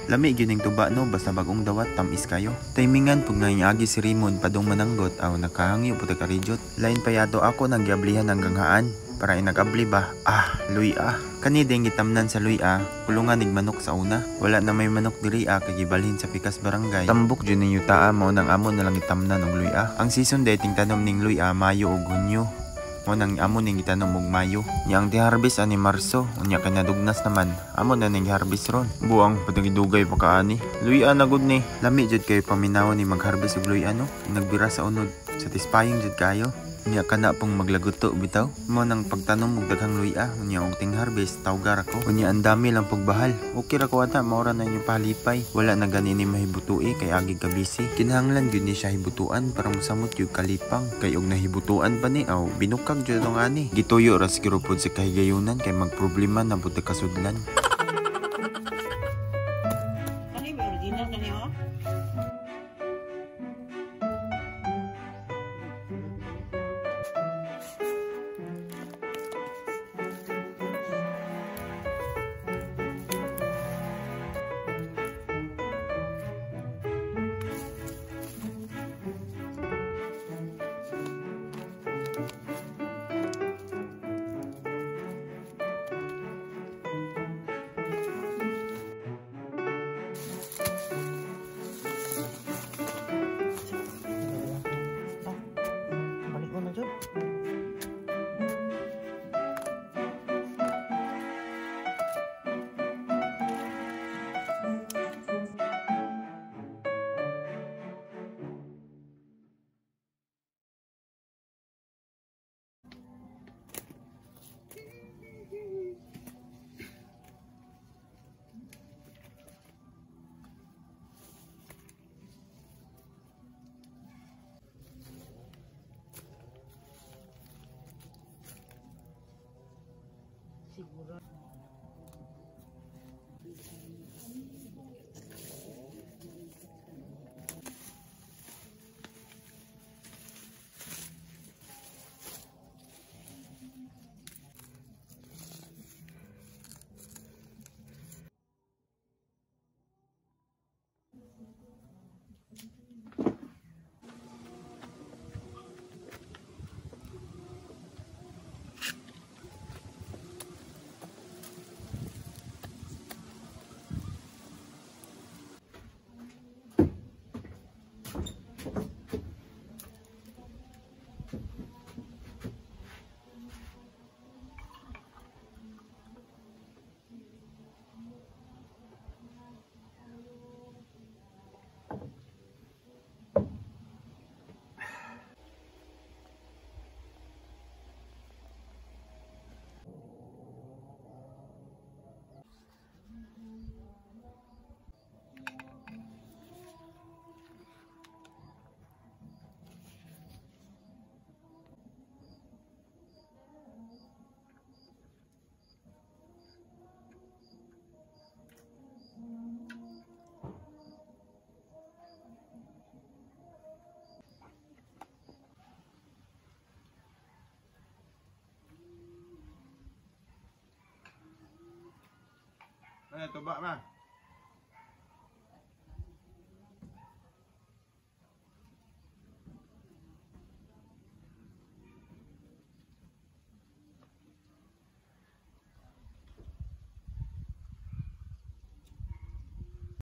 Lami gyud ning tuba no, basta bagong dawat tamis kayo. Timingan pug agi si Raymond padung mananggot aw nakahangyo pud ka rejot. Lain pa yato ako nang giablihan ang ganghaan para inagabli ba. Ah, luy ah. Kani ding gitamnan sa luy ah, kulungan nig manok sa una. Wala na may manok diri ah kay gibalhin sa pikas barangay. Tambok jud ning yutaa mao nang amo na lang gitamnan og luy ah. Ang season dating tanom ning luy ah Mayo ug Hunyo. Mo nang amo ning gitanom og Mayo. Nya ang di-harvest ani Marso, unya kay nadugnas naman. Amo na ning harvest ron. Buang patagidugay pa kaani. Luy-a na gud ni. Lami jud kayo paminaw ni mag-harvest og luy-a no. Nagbira sa unod. Satisfying jud kayo. Unya kana pong maglaguto bitaw. Mo nang pagtanom og daghang luy-a, unya og ting harvest tawgar ako. Unya ang dami lang pagbahal. Okay ra ko ata maora na inyo palipay. Wala na gani ni mahibutui kay agi ka busy. Kinahanglan gyud ni siya hibutuan para mosamot gyud kalipang. Kay og nahibutuan pa ni aw binukag jud atong ani. Gituyo ra siguro pod sa kahigayunan kay magproblema na pud kasudlan. Kani ba original kani oh? Siguro. Ano tuba, ma?